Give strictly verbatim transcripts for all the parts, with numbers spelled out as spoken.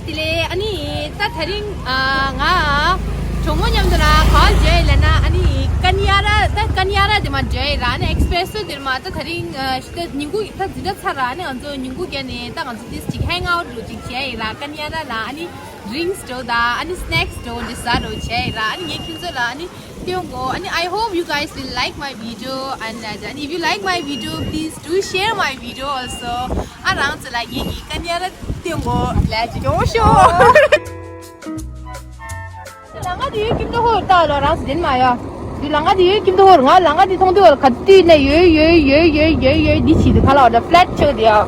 དེ་ལས་ཨ་ནི་ད་དེ་རིང་ཨ་ང་གྲོགས་མོ་མཉམ་དུ་ལ་ག་པར་འགྲོ་ཡི་ལབ་ན། ཨ་ནི་ཀ་ནི་ཡ་ར། ད་ཀ་ནི་ཡ་ར་དེ་མར་འགྲོ་ཡི་ར། ཨ་ནི་ཨེགས་པི་རེ་སོ་དེར་མར། ད་དེ་རིང་ཨ་ད་ཉིན་གུང་ད་འཛིན་གྲྭ་ཚར་ར། ཨ་ནི་ང་ཚོ་ཉིན་གུང་བརྒྱབ་ནས་ད་ང་ཚོ་ཏིས་ཅིག་ཧེང་ཨའུཊ་འདྲ་ཅིག་བྱས་ཡི་ར། ཀ་ནི་ཡ་ར་ལ་ཨ་ནི་ཌི་རིང་སི་འདྲ་དང་ཨ་ནི་སི་ནེག་སི་འདྲ་འདི་ཟ་འདྲ་བྱས་ཡི་ར། ཨ་ནི་ངས་ཁྱེད་ཚོ་ལ་ཨ་ནི་སྟོན་གོ། ཨ་ནི་I hope you guys will like my video and uh, and if you like my video, please do share my video also. ཨ་རང་ཚོ་ལ་ངེད་ཀྱི་ཀ་ནི་ཡ་ར་སྟོན་གོ། ལས་ཀྱི་ཡོང་ཤོག། ལང་ཀ་དེ་ཡོད་ཀིམ་ཏོ་ཧོར་ལྟ་ལོ། རང་ཚོ་དེ་མ་ཡོད། དེ་ལང་ཀ་དེ་ཡོད་ཀིམ་ཏོ་ཧོར། ང་ལང་ཀ་དེ་མཐོང་དུས་ཧོར་ག་དུས་ནས་ཡོད་ཡོད་ཡོད་ཡོད་ཡོད་འདི་བྱེད་དུས་ཁ་ལག་འདྲ་ཕི་ལེཊ་ཆགས་དེ་ཡ།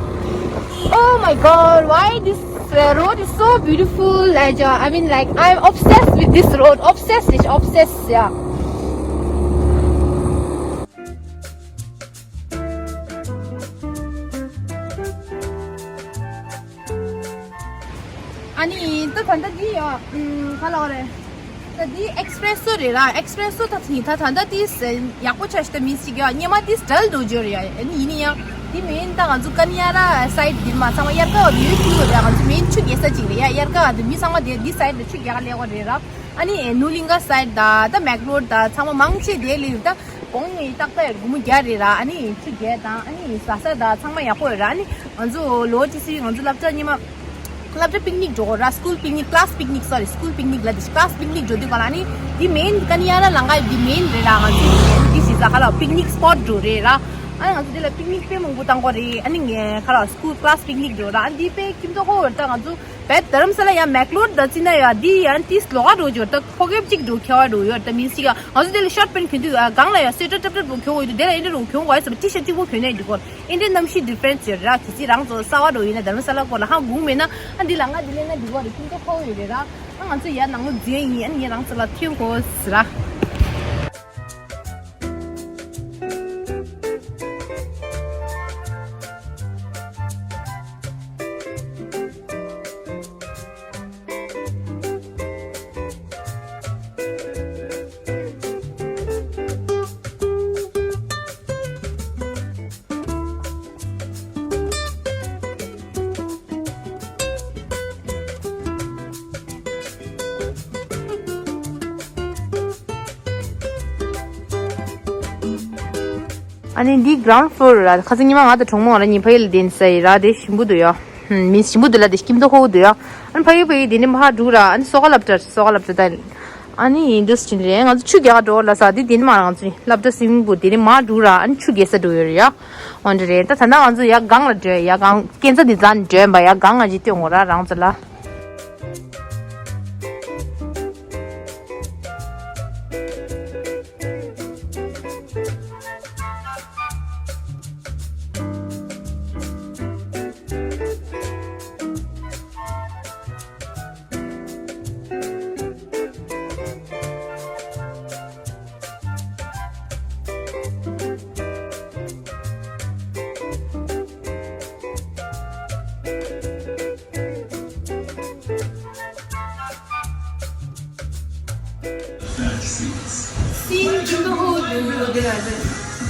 Oh my god, why this uh, road is so beautiful, Laja. I mean, like, I'm obsessed with this road. Obsessed is obsessed, yeah. ཨ་ནི་ད་ད་ལྟ་འདི་ཡ། ཨམ། ག་ལབ་རེད། ད་འདི་ཨེགས་པི་རེ་སོ་རེད་ར། ཨེགས་པི་རེ་སོ་ད་ཐིང་ད་ད་ད་ཏིས་ཡག་པོ་ཆགས་ཤི་ད་མི་སི་ཀི་ཡ། སྔོན་མ་ཏིས་ཌལ་འདྲ་ཅིག་ཡོད་རེད་ཡ། ཨ་ནི་ཡིན་ན་ཡང་འདི་མེན་ད་ང་ཚོ་ཀ་ནི་ཡ་ར་སའིཌ་འདིར་མ་ཚང་མ་དབྱར་ཁ་བ་ཡོད་ཀྱི་ཡོད་རེད། ང་ཚོ་མེན་ཆུ་རྒྱག་ས་ཅིག་རེད་ཡ། དབྱར་ཁ་བ་འདི་མི་ཚང་མ་དེ་འདི་སའིཌ་ལ་ཆུ་རྒྱག་ག་སླེབས་པ་རེད་ར། ཨ་ནི་ནུ་ལིང་ག་སའིཌ་ད་ད་མེག་ལོཌ་ད་ཚང་མ་མང་ཆེ་དེ་ལ་ཡོད་ད། གོང་ནས་ཏག་ཏག་ཡོད། སྒོར་མོ་བརྒྱ་རེད་ར། ཨ་ནི་ཆུ་རྒྱག་དང་ཨ་ནི་ཟ་ས་དང་ཚང་མ་ཡག་པོ་ཡོད་ར། ཨ་ནི་ང་ཚོ་ལོ་གཅིག་ཙམ་ང་ཚོ་སློབ་གྲྭ་སྔོན་མ་སློབ་གྲྭ་པིག་ནིག་འགྲོ་ར། སི་ཀུལ་པིག་ནིག་ཀི་ལཱ་སི་པིག་ནིག་སོ་རི། སི་ཀུལ་པིག་ནིག་ལབ་དེ་ཀི་ལཱ་སི་པིག་ནིག་འགྲོ་དུས་ག་ལ་ཨ་ནི་འདི་མེན་ཀ་ནི་ཡ་ར་ལང་ཀ་འདི་མེན་རེད་ར། ང་ཚོ་འདི་ཞིག་ཟ་ཁ་ལ་པིག་ནིག་སི་པོཊ་འགྲོ་རེད་ར། ཨ་ནི་ང་ཚོ་འདི་ལ་པིག་ནིག་དཔེ་མང་པོ་བཏང་གི་རེད། ཨ་ནི་ངས་ཁ་ལ་སི་ཀུལ་ཀི་ལཱ་སི་པིག་ནིག་འགྲོ་ར། ཨ་ནི་འདི་དཔེ་ཁྱིམ་ཚང་ཁོ་ད་ང་ཚོ་བེད་དྷ་རམ་ས་ལ་ཡ་མེག་ལོཌ་ད་ཅི་ན་ཡ་འདི་ཡ་ཏིས་ལོགས་ཀ་འགྲོ་འབྱོར་ད་ཕོ་སྐྱེས་གཅིག་འགྲོ་ཁྱད་པར་འགྲོ་ཡོད་ད་མི་སི་ཀི་ཡ། ང་ཚོ་དེ་ལ་ཤོཊ་པེནཊ་གྱོན་དུས་ཨ་སྒང་ལ་ཡ་སུ་ཝེ་ཊར་ཏྲབ་ཏྲབ་པོ་གྱོན་འོས་དུས་དེ་ལ་ཨེ་འདྲ་རུ་གྱོན་དགོས་ཡ་ཟེར་བ། ཊི་ཤརཊ་གཅིག་པོ་གྱོན་ནས་འགྲིག་གོ། ཨེ་འདྲའི་གནམ་གཤིས་ཌི་ཕ་རེནཊ་ཡོད་ར། གལ་སྲིད་རང་ཚོ་གསར་པ་འགྲོ་ཡིན་ན་དྷ་རམ་ས་ལ་སྐོར་ལ་ཧ་གོ་མེད་ན་ཨ་འདི་ལ་ང་འདི་ལས་ན་འགྲིག་གོ་རེད། ཁྱིམ་ཚང་ཁོ་ཡོད་རེད་ར། ཨ་ང་ཚོ་ཡ་ནང་ལོགས་འཛུལ་ཡིན། ཨ་ནི་ངས་རང་ཚོ་ལ་ཐོན་གོ་ཟེར་ར། ཨ་ནི་འདི་གྷི་རའུན་ཌི་ཕི་ལོར་ར། ཁ་སང་ཉི་མ་ང་དང་གྲོགས་མོ་ར་གཉིས་ཕ་ཡུལ་ལ་བསྡད་ས་ཡིན་ར། དེ་ཞིམ་པོ་འདུག་ཡ། ཧུམ། མི་ཞིམ་པོ་འདུག་ལ་དེ་ཁྱིམ་ཚང་ཁོ་བོ་འདུག་ཡ། ཨ་ནི་ཕ་ཡུལ་ཕ་ཡུལ་དེ་ནི་མ་ཧ་འགྲོ་ར། ཨ་ནི་སོ་ཁ་སློབ་གྲྭ་སོ་ཁ་སློབ་གྲྭ་ད། ཨ་ནི་འདུག་སེ་བྱས་ནས་རེད། ང་ཚོ་ཆུ་རྒྱག་ག་འགྲོ་ལབ་ས་དེ་དེ་ནི་མ་ར། ང་ཚོ་སློབ་གྲྭ་སི་ཝི་མིང་པུལ་དེ་ནི་མ་འགྲོ་ར། ཨ་ནི་ཆུ་རྒྱག་ས་འགྲོ་ཡོད་རེད་ཡ། འོ་འདྲ་རེད། ད་ད་ལྟ་ང་ཚོ་ཡ་སྒང་ལ་འགྲོ་ཡ། སྒང་སྐས་འཛེག་འདི་རྩ་ནས་འགྲོ་ཡིན་པ། ཡ་སྒང་ང་ཅིག་སྟོན་དགོས་ར་རང་ཚོ་ལ། སི་ཝི་མིང་པུལ་འདི་ལ་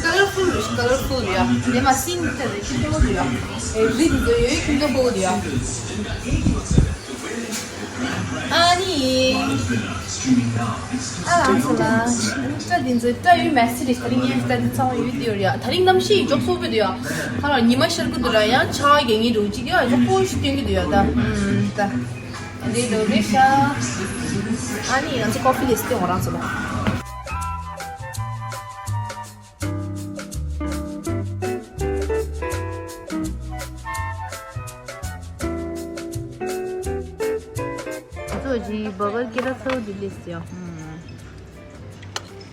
ཀ་ལར་ཕུལ་རེད། ཀ་ལར་ཕུལ་རེད་ཡ། དེ་མ་སི་ཝི་མིང་པུལ་རེད། ཁྱིམ་ཚང་ཁོ་བོ་འདུག་ཡ། ཨེ་རི་འདི་ཚོ་ཡོད། ཁྱིམ་ཚང་ཁོ་བོ་འདུག་ཡ། ཨ་ནི། ཨ་རང་ཚོ་ལ་སྐྲ་འདི་ཚོ་སྐྲ་ཡོད་མེད་སི་རེད། དེ་རིང་ངའི་སྐྲ་འདི་ཚང་མ་ཡོད་དེ་ཡོད་རེད་ཡ། དེ་རིང་གནམ་གཤིས་མགྱོགས་སོ་པོ་འདུག་ཡ། ཁ་ལ་ཉི་མ་ཤར་གི་འདུག་ར། ཡང་ཆར་པ་རྒྱག་མཁན་འདྲ་ཅིག་ཡ། མགྱོགས་པོ་ཞིག་སྟོན་གི་འདུག་ཡ་ད། ཨུམ་ད། འདི་ལོ་རེད་ཤག་ཨ་ནི་ང་ཚོ་ཀོ་ཕི་ལེ་སི་སྟོན་གོ་རང་ཚོ་ལ། ང་ཚོ་ཅིག་བྷར་གར་སྐད་གྲགས་ཚ་བོ་འདི་སླེབས་སོང་ཡ།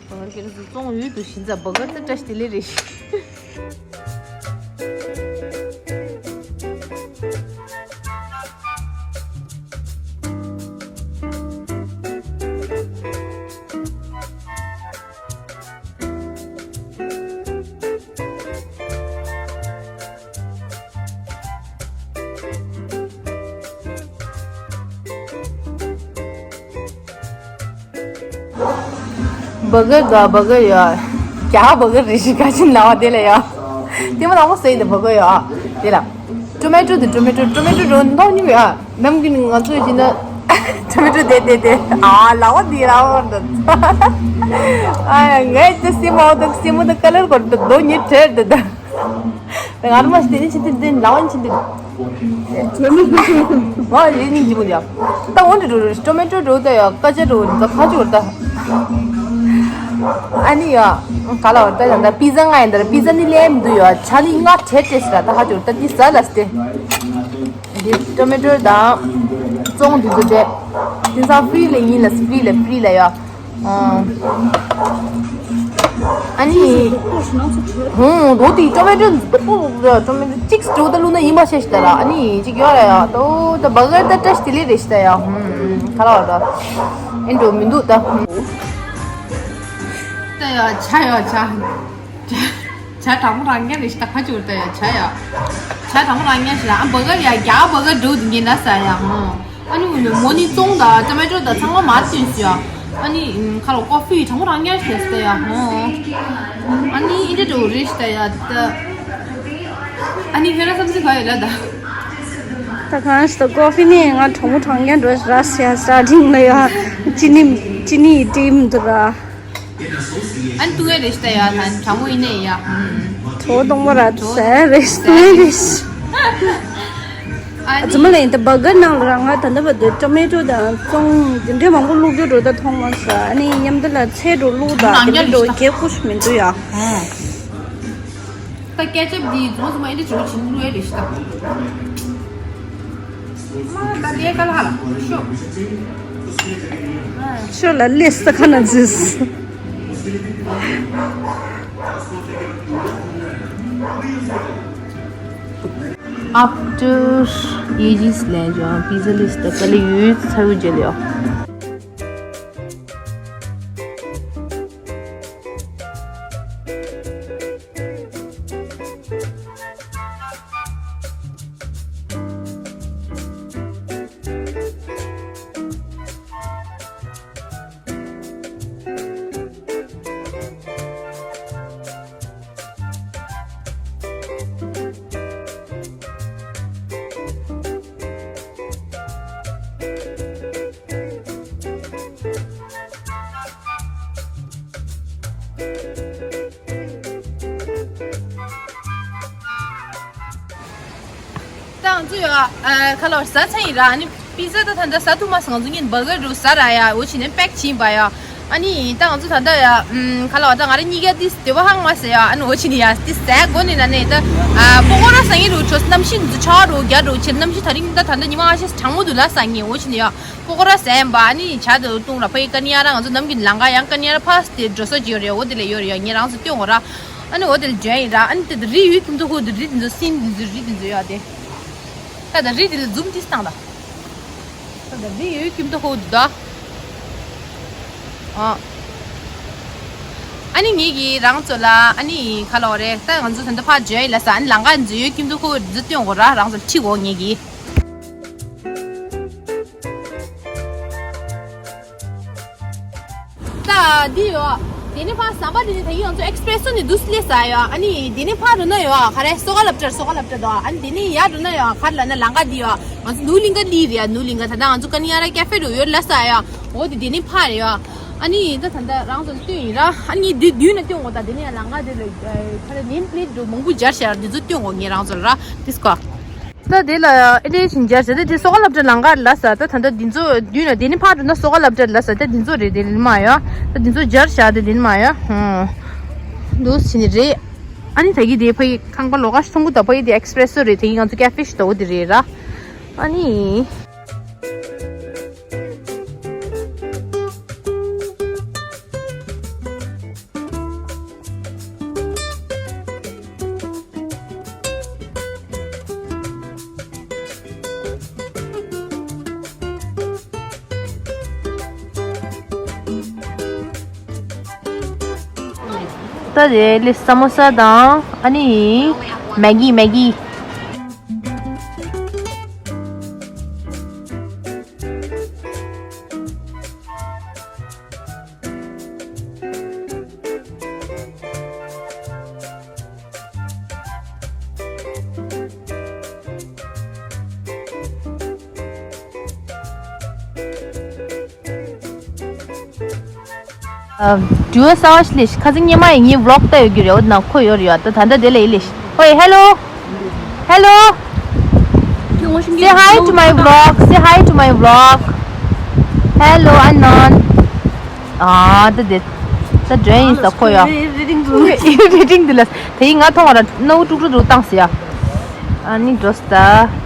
བྷར་གར་སྐད་གྲགས་ཚ་བོ་བཙོང་ཡོད་འདུག་བཞིན་ཙང་བྷར་གར་ད་བཀྲ་ཤིས་བདེ་ལེགས་རེད། བྷར་གར་དང་བྷར་གར་ཡོད། རྒྱ་གར་བྷར་གར་རེད་ཤག་ག་ཅི་ན་བ་དེ་ལ་ཡོད། དེ་མ་དང་པོ་ཟེར་དེ་བྷར་གར་ཡོད་དེ་ལ། ཊོ་མེ་ཊོ་དེ་ཊོ་མེ་ཊོ་ཊོ་མེ་ཊོ་འགྲོ་མདོག་ཉུང་ཡ། ནམ་རྒྱུན་ང་ཚོས་བྱས་ན་ཊོ་མེ་ཊོ་དེ་དེ་དེ་ཨ་ལ་བ་དེ་ལ་བ་འདི། ཨ་ཡ་ངས་ཅི་སེ་མོ་དང་སེ་མོ་དང་ཀ་ལར་གོ་འདི་མདོག་ཉིད་བྲལ་འདི་ད། ང་རང་མ་ཤི་དེ་ནི་ཕྱིན་དེ་དེ་ལ་བ་ནི་ཕྱིན་དེ། ང་ལས་ཉིན་གཅིག་པུ་འདི་ཡ། ད་འོ་འདི་འགྲོ་རེད། ཊོ་མེ་ཊོ་འགྲོ་ད་ཡ་ཀ་ཅ་འགྲོ་འདི་ད་ཁ་ཅོར་ད། ཨ་ནི་ཡ། ག་ལ་བར་ད་ཡང་ད་པི་ཛ་ང་ཡིན་ད་པི་ཛ་ནི་ལས་མི་འདུག་ཡ། ཆ་ནི་ང་བྲལ་བྲལ་ཟེར་ད་ཧ་ཅོར་ད་འདི་ཟ་ལ་སྟེ། འདི་ཊོ་མེ་ཊོ་དང་བཙོང་འདི་ཚོ་དེ། དེང་སང་ཧྥི་རི་ལ་ཡིན་ལ་ཧྥི་རི་ལ་ཧྥི་རི་ལ་ཡ། ཨ། ཨ་ནི། ཧུང་འོ་དེ་ཊོ་མེ་ཊོ་འདི་པོ་ཊོ་མེ་ཊོ་གཅིག་སྤྲོ་ད་བླུགས་ན་ཡིན་པ་ཤེས་ཤི་ད་ར། ཨ་ནི་གཅིག་ཡོད་ར་ཡ། ཏོ་ད་བར་གར་ད་བཀྲ་ཤིས་བདེ་ལེགས་རེད་ཤི་ད་ཡ། ཧུང་། ག་ལ་བ་ད། ཨེ་འགྲོ་མི་འདུག་ད། ད་ཡ་ཆ་ཡ་ཆ། ཇ་གྲང་མོ་རང་ཉན་རེད་ཤི་ད་ཁ་ཅིག་ད་ཡ་ཇ་ཡ། ཇ་གྲང་མོ་རང་ཉན་ཤི་ད། ཨ་བར་གར་ཡ་རྒྱ་བར་གར་འགྲོ་འདི་ངན་ན་ཟ་ཡ་ཧོ། ཨ་ནི་མོ་ནི་བཙོང་ད་ཊོ་མེ་ཊོ་ད་ཚང་མ་མ་བསྟུན་སི་ཡ། ཨ་ནི་ཁ་ལོ་ཀོ་ཧྥི་གྲང་མོ་རང་ཉན་ཤི་ད་ཡ་ཧོ། ཨ་ནི་ཨིན་ཏྲ་འགྲོ་རེད་ཤི་ད་ཡ་ད། ཨ་ནི་ཧེ་ར་སམ་སི་ག་ཡོད་ལ་ད། ད་གང་ཤི་ད་ཀོ་ཧྥི་ནི་ང་གྲང་མོ་རང་ཉན་འགྲོ་ར་སི་ཡ་སི་ཊར་ཊིང་ལ་ཡ་ཅི་ནི་ཅི་ནི་ཊིམ་དུ་ར། ཨན་ཏུ་ཨེ་རེ་ཤི་ད་ཡ་ཐན་གྲང་མོ་ཡིན་ནས་ཡ། གྲོ་གཏོང་བ་ར་ཟ་རེ་ཟ་རེ་ཤི། ཨ་ཙི་མ་ལེན་ད་བར་གར་ནང་ལ་རང་ང་ད་ལྟ་བར་དུ་ཊོ་མེ་ཊོ་དང་བཙོང་དེ་འདྲའི་མང་པོ་བླུགས་རྒྱུ་འགྲོ་ད་མཐོང་མ་ས། ཨ་ནི་མཉམ་དུ་ལ་ཚལ་འགྲོ་བླུགས་ད་དེ་འདྲ་འགྲོ་རྒྱལ་ཁུ་ཤི་མི་འདུག་ཡ། ད་ཀེ་ཅབ་འདི་རྫོང་ཚོ་མ་ཨེ་འདྲ་བྱུང་བ་བྱིན་བླུགས་ཨེ་རེ་ཤི་ད། མ་ད་ལས་ཀ་ལ་ཧ་ལ་ཤོ། ཤོ་ལ་ལས་ས་ཁ་ན་ཛིས། After ages later, pizza list the color you use through jelly. ད་ང་ཚོ་ཡོད་ཨ། ཁ་ལོ་ཟ་ཚར་ཡིན་ར། ཨ་ནི་པི་ཛ་ད་ད་ལྟ་ཟ་ཐུབ་མ་སོང་། ང་ཚོ་གཉིས་བར་གར་རུ་ཟ་ར་ཡ། འོ་ཕྱིན་ནས་པེག་བྱིན་པ་ཡ། ཨ་ནི་ད་ང་ཚོ་ད་ལྟ་ཡ་ཨམ། ཁ་ལོ་ད་ང་ར་གཉིས་ཀ་ཏིས་དེ་བ་ཧང་མ་ཟེར་ཡ། ཨ་ནི་འོ་ཕྱིན་ནས་ཡ་ཏིས་ཟ་དགོ་ནི་ན་ནས་ད་ཨ། པོ་ཀོ་ར་ཟ་ངེ་རུ་ཆོ་གནམ་གཤིས་འཛུ་ཆ་རུ་རྒྱ་རུ་ཆེ། གནམ་གཤིས་ད་རིང་ད་ད་ལྟ་ཉི་མ་ཨ་ཤེས་གྲང་མོ་འདུག་ལ་ཟ་ངེ། འོ་ཕྱིན་ནས་ཡ་པོ་ཀོ་ར་ཟ་ཡིན་པ། ཨ་ནི་ཇ་དེ་བཏུང་ར་ཕ་ཡི་ཀ་ནི་ཡ་ར། ང་ཚོ་ནམ་རྒྱུན་ལང་ཀ་ཡང་ཀ་ནི་ཡ་ར་ཕ་སི་དེ་འགྲོ་ས་ཅིག་ཡོད་རེད། འོ་དེ་ལ་ཡོད་རེད་ཡ། ངེད་རང་ཚོ་སྟོན་འོ་ར། ཨ་ནི་འོ་དེ་ལ་འཇོན་ཡིན་ར། ཨ་ནི་དེ་རི་ཡུལ་ཁྱིམ་ཚང་ཁུག་དེ་རི་དེ་ཚོ་སིན་དེ་ཚོ་རི་དེ་ཚོ་ཡོད་དེ། ད་ད་རི་དེ་ལ་ཛུམ་ཏིས་བཏང་ད། ད་ད་རི་ཡུལ་ཁྱིམ་ཚང་ཁུག་དེ་ད། ཨ། ཨ་ནི་ངེད་ཀྱིས་རང་ཚོ་ལ་ཨ་ནི་ཁ་ལོ་རེད། ད་ང་ཚོ་ད་ལྟ་ཕར་འཇོན་ཡིན་ལ་ས། ཨ་ནི་ལང་ཀ་ཚོ་ཡུལ་ཁྱིམ་ཚང་ཁུག་དེ་ཚོ་སྟོན་འོ་ར། རང་ཚོ་ལ་ཁྲིད་འོ་ངེད་ཀྱིས། ད་འདི་ཡོད། དེ་ནས་ཕར་ཟམ་པ་དེ་ནས་ད་ཡིན་ང་ཚོ་ཨེགས་པི་རེ་སོ་ནས་འདུག་སླེབས་ས་ཡོད། ཨ་ནི་དེ་ནས་ཕར་འགྲོ་ན་ཡོད། ག་རེ་སོ་ག་སློབ་གྲྭར་སོ་ག་སློབ་གྲྭ་དོ། ཨ་ནི་དེ་ནས་ཡར་འགྲོ་ན་ཡོད། ག་རེ་ལབ་ན་ལང་ཀ་འདི་ཡོད། ང་ཚོ་ནུ་གླིང་ཀ་སླེབས་རེད་ཡ། ནུ་གླིང་ཀ་ད་ལྟ་ང་ཚོ་ཀ་ནི་ཡ་ར་ཀེ་ཧྥེ་འགྲོ་ཡོད་ལབ་ས་ཡོད། འོ་དེ་དེ་ནས་ཕར་རེད་ཡོད། ཨ་ནི་ད་ད་ལྟ་རང་ཚོ་ལ་སྟོན་ཡིན་ར། ཨ་ནི་འདི་མདུན་ན་སྟོན་འོ། ད་དེ་ནས་ཡ་ལང་ཀ་དེ་ལ་ག་རེ་ནེམ་པི་ལེ་ཊི་འགྲོ་མང་པོ་སྦྱར་བཞག་འདི་ཚོ་སྟོན་འོ་ངས་རང་ཚོ་ལ་ར། ཏིས་ཀོ། ད་དེ་ལ་ཨེ་ཌི་ཤིན་སྦྱར་བྱས་ཏེ་དེ་སོ་ག་སློབ་གྲྭ་ལང་ཀར་ལ་ས། ད་ད་ལྟ་འདི་ཚོ་མདུན་ན་དེ་ནི་ཕར་འགྲོ་ན་སོ་ག་སློབ་གྲྭར་ལ་ས། ད་འདི་ཚོ་རེད། དེ་ལེན་མ་ཡོད། ད་འདི་ཚོ་སྦྱར་བྱ་དེ་ལེན་མ་ཡོད། ཧུང་། འདུག་ཕྱིན་ནི་རེད། ཨ་ནི་ད་གི་དེ་ཕ་ཡི་ཁང་པ་ལོགས་ཀ་ཞིག་མཐོང་གི་ད། ཕ་ཡི་དེ་ཨེགས་པི་རེ་སོ་རེད། ད་གི་ང་ཚོ་ཀེ་ཧྥེ་ཞིག་ད་འོ་དེ་རེད་ར། ཨ་ནི། ད་རེད་ལེ། ས་མོ་ས་དང་ཨ་ནི་མེ་གི་མེ་གི། དྲི་བ་གསར་བ་ཞིག་ལས་ཤིག་ཁ་སང་སྔོན་མ་ཡིན་ངའི་vlog་ལྟ་ཡོད་ཀྱི་རེད། འོ་ན་ཁོ་ཡོད་རེད་ཡ། ད་ད་ལྟ་དེ་ལ་ཡིན་ལས་ཤིག་ཨོའི། Hello. Hello. Say hi to my vlog. Say hi to my vlog. Hello, Anon. ཨ་ད་དེ་ད་འདྲ་ཡིན་ས་ཁོ་ཡ། Reading འདི་ལ་དེ་ཡིན་ང་མཐོང་བ་ར་སྣ་བུ་དཀྲུག་དཀྲུག་དཀྲུག་བཏང་ཟེར་ཡ། ཨ་ནི་འགྲོ་ས་ད།